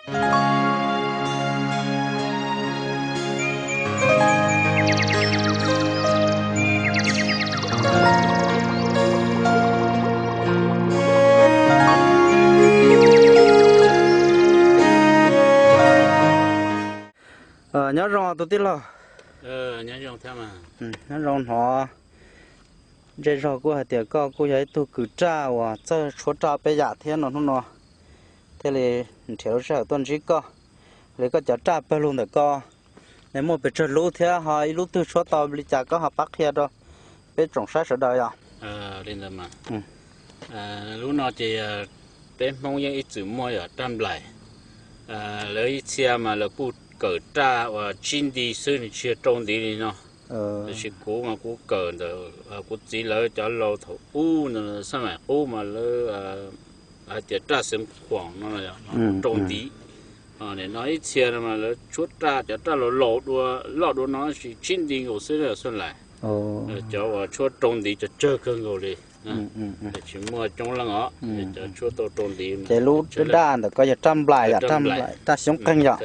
Nyob zoo tus tij laug. Nyob zoo, hnov ntsej zog kuj hais tias koj kuj yog ib tug kws raj uas txawj tshuab raj peb yam thiab no, hnub no thiaj li nrhiav lub sij hawm tuaj ntsib koj. Li koj cov raj pawg lug ntawm koj, nws muaj pes tsawg lub thiab ho ib lub twg tshuab tau li cas, koj ho pab qhia rau peb tsoom saib sawv daws yom. Lub no ces peb Hmoob yeej ib txwm muaj yog raj nplaim. Lawv ib txhia mas lawv kuj kawm raj uas tsib nti xwb, nws tsis yog rau ntiv li no. Tiam sis kuv mas kuv kawm ntawm kuv txiv lawv cov laus thaum ub ntawd, xab maim qub mas lawv hais tias raj xeev khuam no rau ntiv. Nim no ib txhia no mas lawv tshuab raj, cov raj laus laus dua, loj dua no sis tsib nti nkaus xwb na, xab lais. Cov uas tshuab rau ntiv cov tsawg kawg nkaus li. Tsis muaj coob leej os, cov tshuab tau rau ntiv. Ces lub daj ntawm koj yog raj nplaim yom, raj xyoob qeeg yom.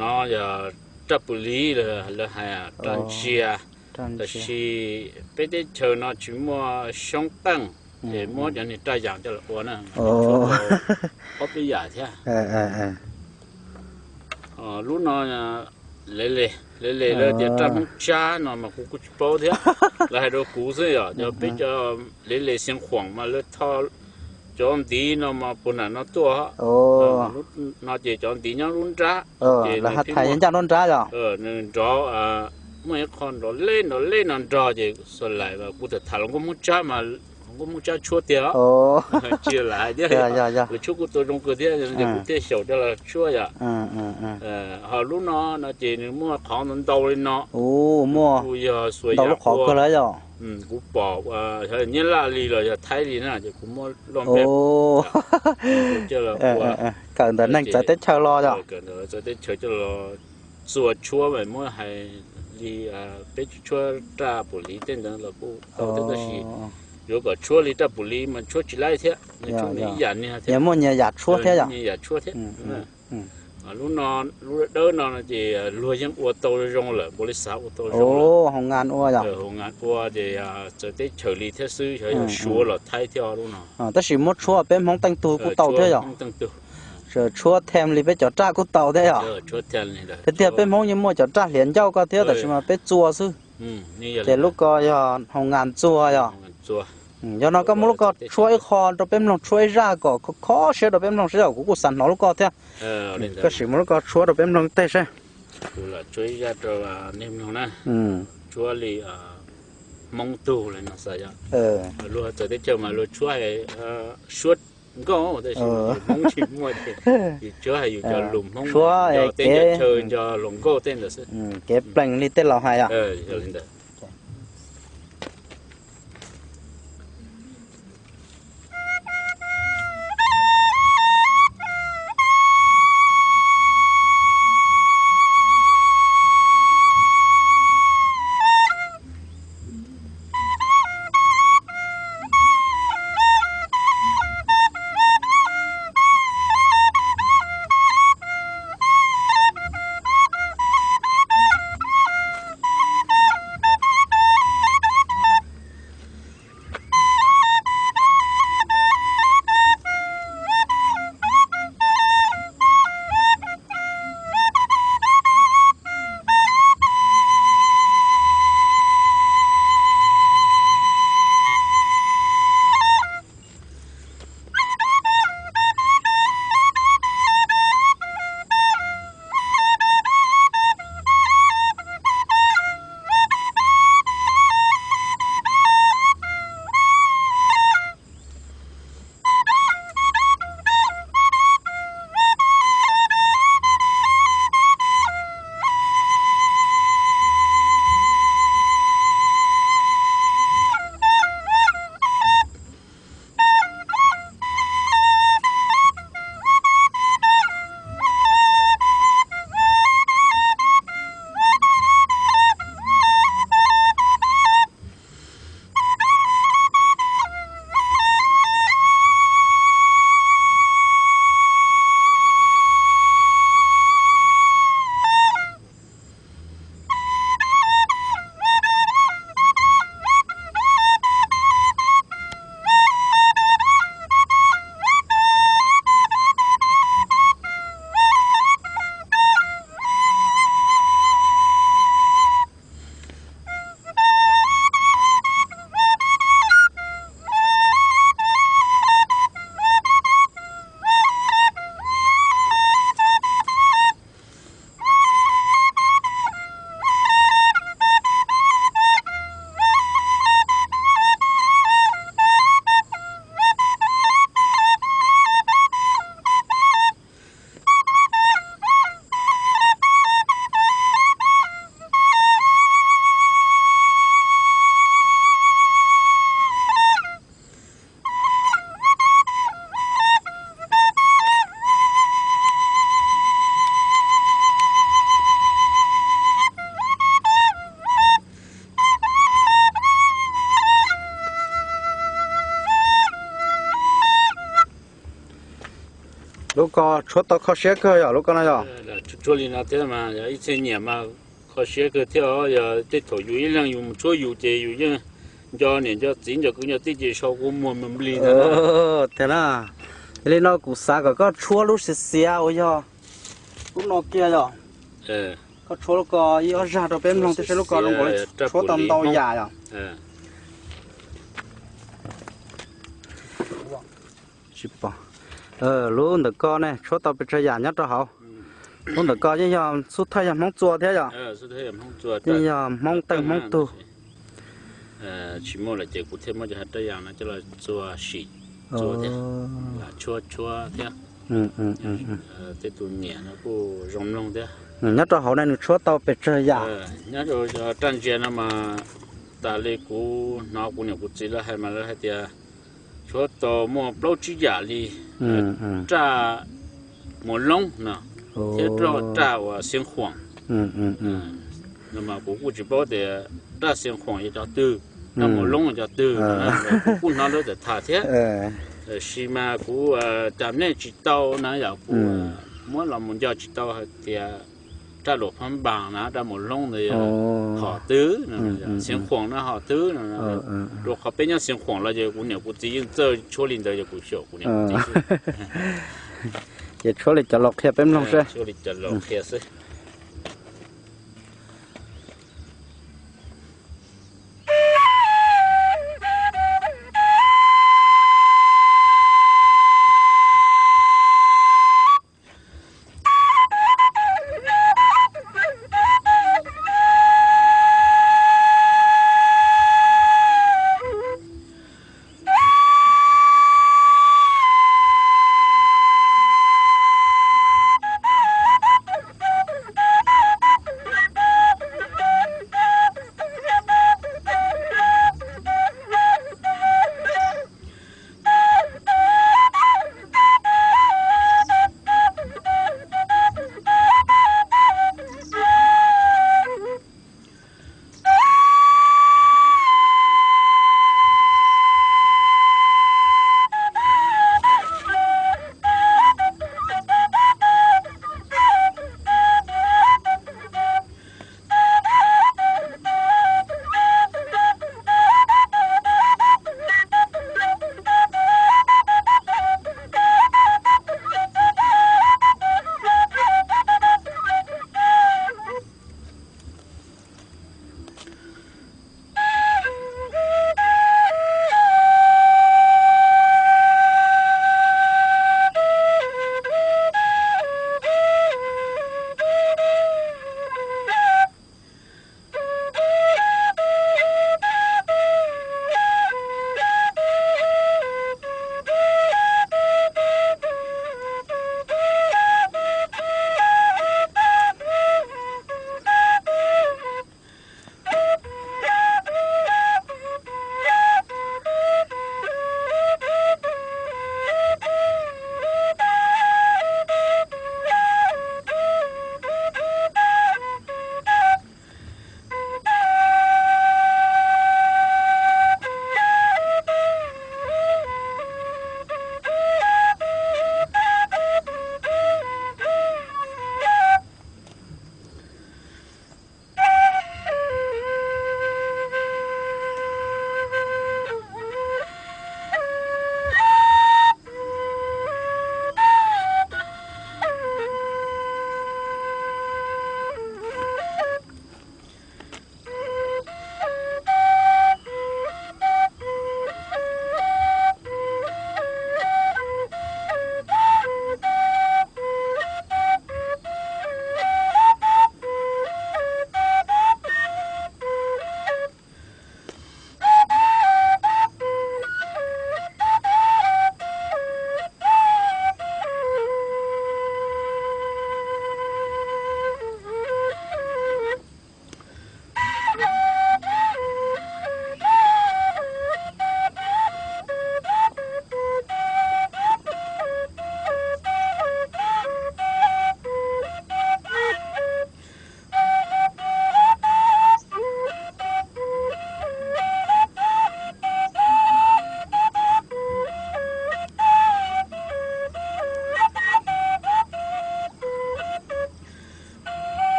No yog raj pum liv, lawv hais raj ntsia. Tab sis peb teb chaws no tsis muaj xyoob qeej, ces muab cov niag raj yam coj los ua na, ob peb yam thiab. Lub no le le, le le lawv tias raj Hmoob Tsab no mas kuv kuj tsis paub thiab. Lawv hais rau kuv xwb, yog cov peb cov le le xeev khuam mas lawv tho cov ntiv no mas puag nram no tuaj. Lub no ces cov ntiv nyob lub nrab, ces lawv hais ncaj nruab nrab yom. Nws nrov, muaj ib qho nrov leb nrov leb no nrog ces xab lais, kuv tham tham hluas nkauj Hmoob Tsab mas hluas nkauj Hmoob Tsab tshuab tiag. Tsis lam hais thiab, lawv tshuab kuj tau zoo kawg thiab, kuv thiaj xyaum coj los tshuab yom. Ho lub no no ces nws muaj qhov ntau ntau li no, muaj kuj yog xuas yam lub qhov ua, kuv pom yog Nyab Laj li los yog Thaib li na, ces kuv muab loj npe coj los ua, kawm ntawm neeg txawv teb chaws los yom. Kawm ntawm txawv teb chaws coj los txua tshuab mas muab hais li peb tshuab raj pum liv tej ntawd los kuj tau thiab, tab sis yuav kom tshuab li raj pum liv mas tshuab tsis laib thiab, tshuab ib yam niag thiab. Muaj nyias yam tshuab thiab yom. Nyias yam tshuab thiab. Lub no, lub dawb no ces luag yeej ua tau zoo lawm, npaum li xav ua tau zoo lawm. Hoo ngan ua yom. Hoo ngan ua ces txawv teb chaws li thiab xwb, xyov yog Suav los Thaib thiab lub no. Tab sis muab tshuab peb Hmoob teej tug kuj tau thiab yom. Tshuab them li peb cov raj kuj tau thiab yom. Tiag tiag peb Hmoob yeej muaj cov raj hliav ncauj koj thiab, tab sis mas peb txua xwb. Ces lub ko yog hoo ngan txua yom. Yog no koj muab lub ko tshuab ib qho rau peb mloog, tshuab ib zaj kom kho siab rau peb mloog saib yom, kuv kuj xav hnov lub ko thiab. Koj sim muab lub ko tshuab rau peb mloog tej saib. Kuv lam tshuab ib zaj rau nej mloog na. Tshuab li Hmoob tug li no xav yom. Luag txawv teb chaws mas luag tshuab hais suab nkauj, tab sis Hmoob tsis muaj ces yus tshuab hais yus cov lus Hmoob, cov teb chaws cov hluas nkauj tej ntawd xwb. Kev plees li tej laus hais yom. Yog li ntawd. Lub ko tshuab tau kho siab kawg yom, lub ko no yom. Tshuab li no thiab mas yog ib txhia nyiam mas kho siab kawg thiab os. Yog tej thaum yus ib leeg yus mus tshuab yus ces yus yeej nco niam nco txiv nco kwv nco tij ces sau kua muag mas nplig ntag. Tiag na. Yog li no kuv xav kom koj tshuab lub xiav xiav uas yog lub no kiag yom. Koj tshuab lub ko ib ob zag rau peb mloog thiab saib lub ko zoo nkaus li tshuab tau ntau yam yom. Tsis pom. Lub ntawm ko ne tshuab tau pes tsawg yam nyob rau hauv. Lub ntawm ko yeej yog xub thawj yog Hmoob txua thiab yom. Yeej yog Hmoob tej Hmoob tug. Tsis muaj lawm ces kuv thiaj muab cov hav raj yas no coj los txua sim, txua thiab, lam tshuab tshuab thiab. Tej tus nyiam no kuj zoo mloog thiab. Nyob rau hauv ne nws tshuab tau pes tsawg yam? Nyob rau raj ntsia no mas tas li kuv hnov kuv niam kuv txiv lawv hais mas lawv hais tias tshuab tau muaj plaub tsib yam li raj muas loob no thiab raj uas xeev khuam no mas kuv kuj tsis paub tias raj xeev khuam yog cov twg, raj muas loob yog cov twg no kuv kuj hnov lawv tham tham thiab. Tab sis mas kuv cam nej tsis tau na yom, kuv muab los mus nco tsis tau hais tias raj luam phab npas na, raj muas loob ntawd yog hom twg, xeev khuam na hom twg no. Rau qhov peb nyob xeev khuam los ces kuv niam kuv txiv yeej txawj tshuab li ntawd, yog kuv xyaum kuv niam kuv txiv xwb. Ces tshuab li cov laus qhia peb mloog seb. Tshuab li cov laus qhia xwb.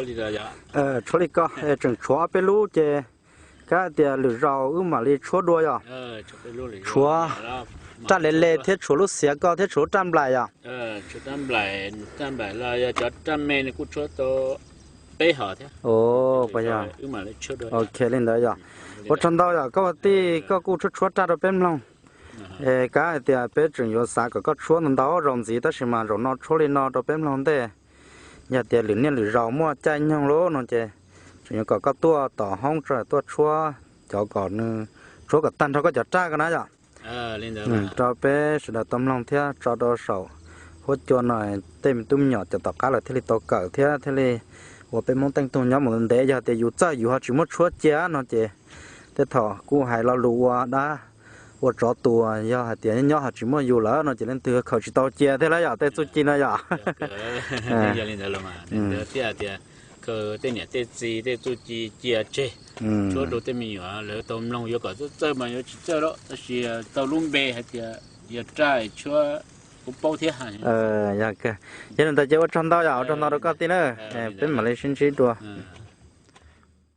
Tshuav li ko, tseem tshuav ob peb lub ces kav hais tias lwm zaus wb mam li tshuab dua yom. Tshuav raj le le thiab tshuav lub xiav koj thiab tshuav lub raj nplaim yom. Ua li ntawd yog. Ua tsaug ntau yom, koj ua tij koj kuj tshuab tshuab raj rau peb mloog. Kav hais tias peb tseem yuav xav kom koj tshuab ntau ntau zaus ntxiv tab sis mas zaum no tshuab li no rau peb mloog ntej. Yog tias lwm niaj lwm zaus muaj caij nyoog lawm no ces tseem yuav kom koj tuaj tom hoob tuaj tshuab cov kom nws tshuab kom tag nrho koj cov raj ko na yom. Rau peb sawv daws tau mloog thiab tso rau saum huab cua no tej me tub me nyuam cov tom qab lawm thiaj li tau kawm thiab thiaj li ua peb Hmoob teej tug nyob mus ntev. Yog tias yus txawj yus ho tsis muab tshuab cia no ces tej thaum kuj hais lo lus ua dab ua tsov tua, yog hais tias nyob ho tsis muaj yus lawm no ces leej twg khaws tsis tau cia thiab lawm yom tej txuj ci no yom. Yog li ntawd los thiaj tias khaws tej niam tej txiv tej txuj ci cia tseg, tshuab rau tej me nyuam lawv tau mloog, yuav kom txawj txawj mas yuav tsis txawj los tab sis tau lub npe hais tias yog raj tshuab kuv paub thiab. Yog li ntawd ces ua tsaug ntau yom, ua tsaug ntau rau koj tij na. Peb mam li sib ntsib dua.